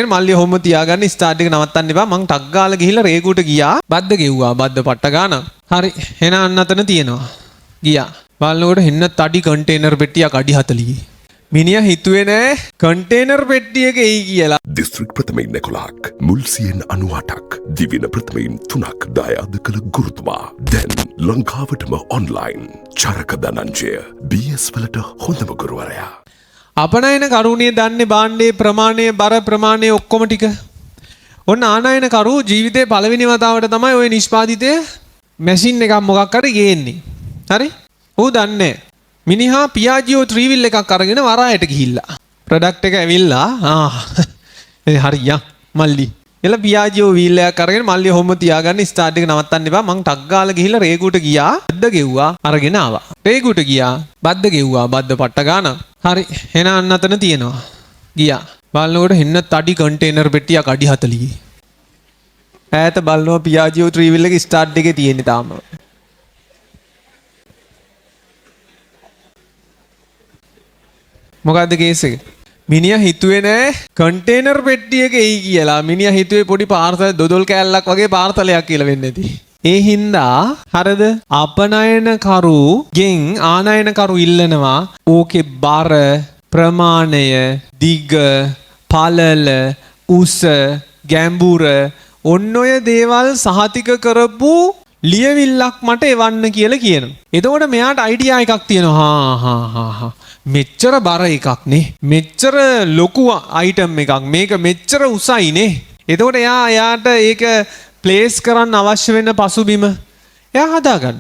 මල්ලි ඔහොම තියාගන්න, ස්ටාර්ට් එක නවත්තන්න එපා. මං ටක් ගාලා ගිහිල්ලා රේගුවට ගියා. බද්ද ගෙව්වා. බද්ද පට්ට ගානක්. හරි. එහෙනම් අන්න අතන තියෙනවා. ගියා. බලනකොට හෙන්න තඩි කන්ටේනර් පෙට්ටියක් අඩි 40. මිනිහා හිතුවේ නෑ කන්ටේනර් පෙට්ටියක එයි කියලා. දිස්ත්‍රික් ප්‍රථමයින් 11ක්, මුල් සියෙන් 98ක්, දිවින ප්‍රථමයින් 3ක් දායාද කළ ගුරුතුමා දැන් ලංකාවටම ඔන්ලයින්. චරක ධනංජය, BS වලට හොඳම ගුරුවරයා. අපනයන කරුණේ දන්නේ භාණ්ඩේ ප්‍රමාණය, බර ප්‍රමාණය ඔක්කොම ටික. ඔන්න ආනයන කරු ජීවිතේ පළවෙනි වතාවට තමයි ඔය නිෂ්පාදිතය මැෂින් එකක් මොකක් හරි ගේන්නේ. හරි? ඌ දන්නේ. මිනිහා පියාජියෝ ත්‍රිවිල් එකක් අරගෙන වරායට ගිහිල්ලා. ප්‍රොඩක්ට් එක ඇවිල්ලා, ආ ඒ හරි යන් මල්ලි. එළ පියාජියෝ වීල් එකක් අරගෙන, මල්ලි ඔහොම තියාගන්න, ස්ටාර්ට් එක නවත්තන්න එපා. මං ටක් ගාලා ගිහිල්ලා රේගුවට ගියා. බද්ද ගෙව්වා. අරගෙන ආවා. රේගුවට ගියා. බද්ද ගෙව්වා. බද්ද පට්ට ගානක්. හරි. එහෙනම් අන්න අතන තියෙනවා. ගියා. බලනකොට හෙන්න තඩි කන්ටේනර් පෙට්ටියක් අඩි 40. ඈත බලනවා පියාජියෝ ත්‍රිවිල් එක ස්ටාර්ට් එකේ තියෙන්නේ තාම. මොකද්ද කේස් එක? මිනිහා හිතුවේ නෑ කන්ටේනර් පෙට්ටියක එයි කියලා. මිනිහා හිතුවේ පොඩි පාර්සල් දොදොල් කෑල්ලක් වගේ පාර්සලයක් කියලා වෙන්න ඇති. ඒ හින්දා හරිද, අපනයන කරුගෙන් ආනයන කරු ඉල්ලනවා ඕකේ බර ප්‍රමාණය, දිග, පළල, උස, ගැඹුර, ඔන්න ඔය දේවල් සහතික කරපු ලියවිල්ලක් මට එවන්න කියලා කියනවා. එතකොට මෙයාට අයිඩියා එකක් තියෙනවා. හා හා හා හා, මෙච්චර බර එකක් නේ. මෙච්චර ලොකු අයිටම් එකක්. මේක මෙච්චර උසයි නේ. එතකොට එයා එයාට ඒක ප්ලේස් කරන්න අවශ්‍ය වෙන පසුබිම එයා හදාගන්න.